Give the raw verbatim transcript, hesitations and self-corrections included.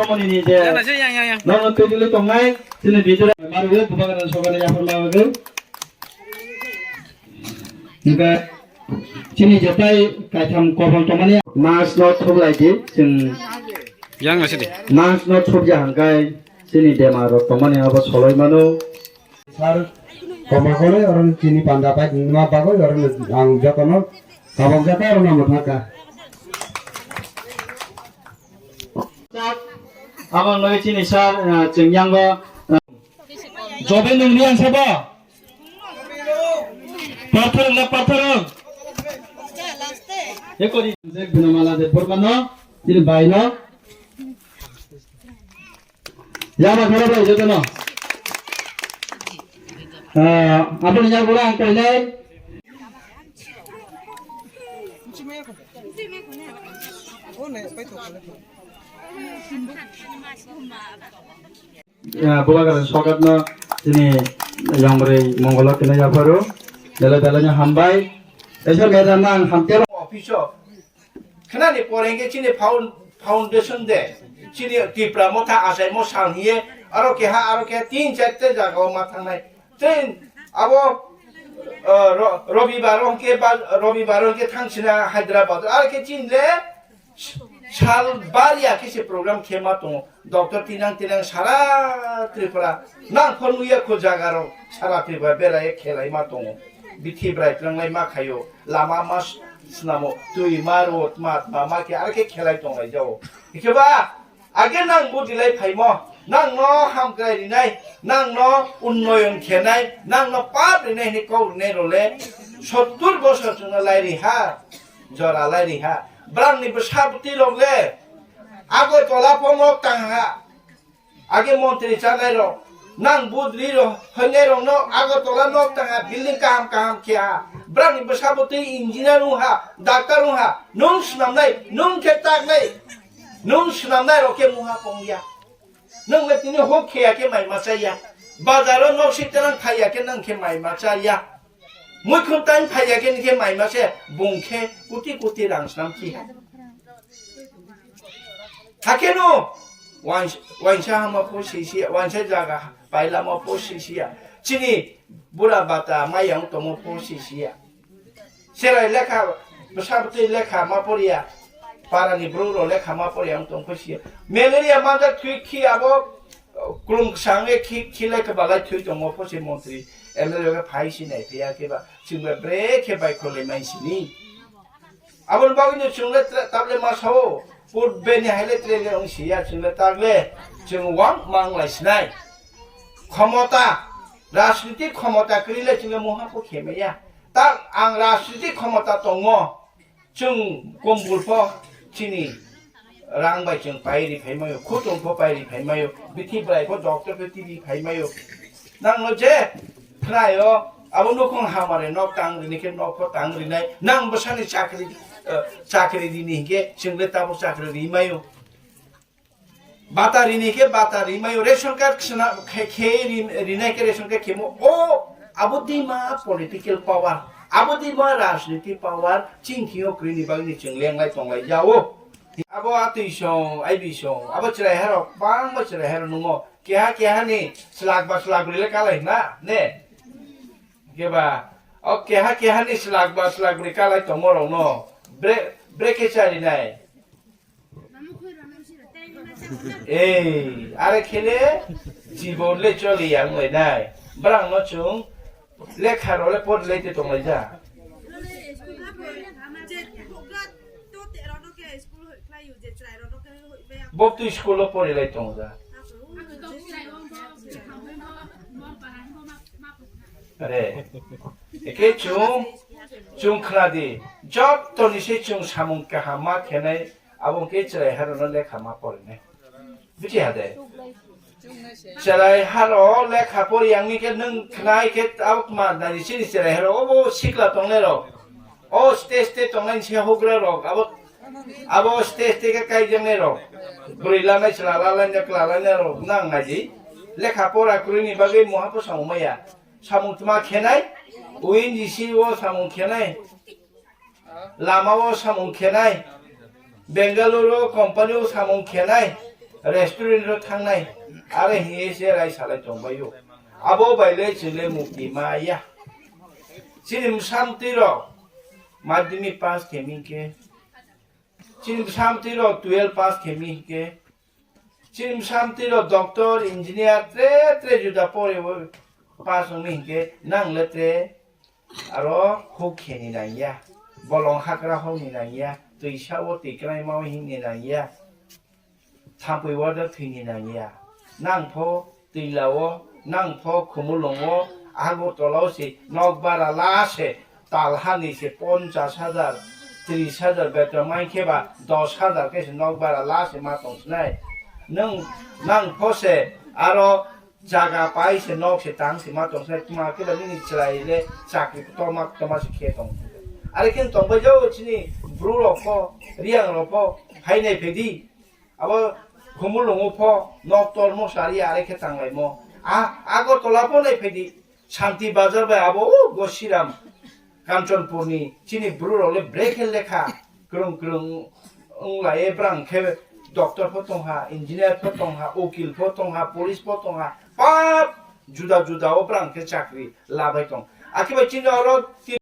Tomoni ni je nono twi twi tongnai chini video marugo bubagra sokani yaphar marugo. Hingke chini jetai kaitham kobol tongmani mas no thuklai di chwng. Yang asidi. Mas no thukya hangkai chini bemar rok tongmani abo soloi mano. Sir, koma kole orang chini panda pai ma bagoi orang ang jotono tabok jata orang nama thaka. Abo loi chini sir, ah, chwng yang bo, ah, jobe nung riang sabo. Pathor na pathor. Ekori je gunamala de pormano, chini baino. Yama khara bai jotono. Ah, aboni yago ang koinai. Ah, bubagra sokatno chini yongbrwi mongolo kino yapharu. Bele bele no hambai. Kaisa medam ang hamtero. Office o. Khnani pore hwnkhe chini found-, foundation de, chini Tipra Motha achaimo sal hiye, aro keha, aro keha tin char ta jaga o ma thangnai. Tei abo, uh, ro-, Robibar o hwnkhe ba, Robibar o hwnkhe thangsina Hyderabad. Aro khe chini le sal bar ya khe se program khe ma tongo. Doctor tinang tinang sara Tripura nang phano nuya kho jaga rok sara Tripura berai khelai ma tongo. Bithi brai twlang lai ma khaio. Lama ma s-, snamo, twi ma, rot ma, ma, ma khe, aro khe khelai tong lai jao. Hikhe ba, age nang budi lai phaimo, nang no hamkrai rinai, nang no unnoyon khenai, nang no pap rinai hini kok rinai role, sottur bosor chwngno lai ri ha, jora lai ri ha. Brang ni bwsa bwtwi rok le, Agartala phongo tang ha, Age montri chanai rok, nang budri rok, hwngnai rok no Agartala nok tang ha, building kaham kaham khe ha. Brang ni bwsa bwtwi engineer wng ha, doctor wng ha, nung swnamnai, nung khe taknai, nung swnamnai rok khe mungha pong ya. Nung le tini hok khe ya khe mai ma cha ya. Bazar o nok si terang thai ya khe nang khe mai ma cha ya. Muikhum time phai ya khe ni khe mai ma se bung khe kuti kuti rang snam khi ha. Hakhe no, wains-, wainsa hama pho sisi ya, wainsa jaga pailama pho sisi ya. Chini bura bata mayang tomo pho sisi ya. Serai lekha, bwsa bwtwi lekha ma poriya, para ni bru ro lekha ma poriya wng tong pho si ya. Malaria manjak thwi khi abo, kulum kwsang e khi, khi lekha balai thwi tongo pho se montri, M L A khe phai si nai phiya khe ba, chwng bai bre khe bai kholai mai sini. Aboni bagwi no chwng le tra-, tablet ma sao, purbe ni hai le tre le wng si ya, chwng le tak le, chwng wang mang lai sinai. Khomota, rajniti khomota kwrwi le chwng le mungha pho khe maya. Ta ang rajniti khomota tongo, chwng kombul pho chini rang bai chwng pai ri phai mayo, khutung pho pai ri phai mayo, bithi bwrai pho doctor pho twi ri phai mayo. Nang no je khnayo, abo nukhung hamare nok tang rini khe nok pho tang rinai, nang bwsani chakri, eh, chakri rini hinkhe chwng le tabuk chakri ri mayo. Bata rini khe bata ri mayo, ration card khna-, khe, khe ri-, rinai khe ration card khemo. O, abo dima political power, abo dima rajniti power, chini thwngyo kwrwini bagwi chwng lenglai tonglai jao. Abo atwi song, aibi song, abo chwrai harok, bangma chwrai harok nungo. Keha keha ni slak ba slak brwi le kalai na, ne? Keba, o keha keha ni slak ba slak brwi kalai tongmo rok no. Bre, bre khe charinai. Ei, are khele jibon le choli yang lai nai. Brang no chung lekha ro le por le te tong lai ja. Bok tu school lo pori lai tong ja. Are. Eke chung, chung khna di. Joto ni se chung samung kaham ma khenai. Abo hwnkhe chwrai harokno lekha ma porinai. Buji ha de? Chwrai harok lekha pori yang ni khe nwng khnai khe abo ma nai chini chwrai harok obo sikla tongnai rok. O stage stage tongnai se hougra rok abo, abo stage stage khe kaijaknai rok. Bwrwi lanai chwla lanai chwla lanai rok nang nai di. Lekha pora kwrwini bagwi muha bwskango maya. Samung tma khenai. O N G C o samung khenai. Lama o samung khenai, Bengaluru o company o samung khenai, restaurant ro thangnai, are hiye se rai salai tongbaio. Abo baile chwle mukti maya. Chini bwsamtwi rok madhyamik pass khemi khe, chini bwsamtwi rok twelve pass khemi khe, chini bwsamtwi rok doctor, engineer, tre tre juda pore pass wngmi hinkhe nang le tre aro huk kheni nangya, bolong hakra hokni nangya, twisa o twi kwlaima o himni nangya, thampui o da thwini nangya. Nang pho twila o, nang pho khumulung o, Agartala o se nok bara la se, talhani se ponchas hajar, tris hajar beton mankhe ba dos hajar khe se nok bara la se ma tong sinai. Nwng, nang pho se aro jaga pai se nok se tang se ma tong sinai, tma khe ba nini chwrai le chakri kotorma kotorma se khe tong. Are khe tong bai jao chini bru rok pho, riyang rok pho, hai nai phedi. Abo Khumulungo pho nok tormo sari are khe tanglaimo. A, Agartala pho nai phaidi. Shanti Bazar bai abo, o, Gosiram Kanchanpurni chini bru rok le brekhe lekha kwrwng kwrwng wng lai, e brang khe doctor pho tongha, engineer pho tongha, ukil pho tongha, police pho tongha, pap juda juda o brang khe chakri labai tong. Akhe bai chini oro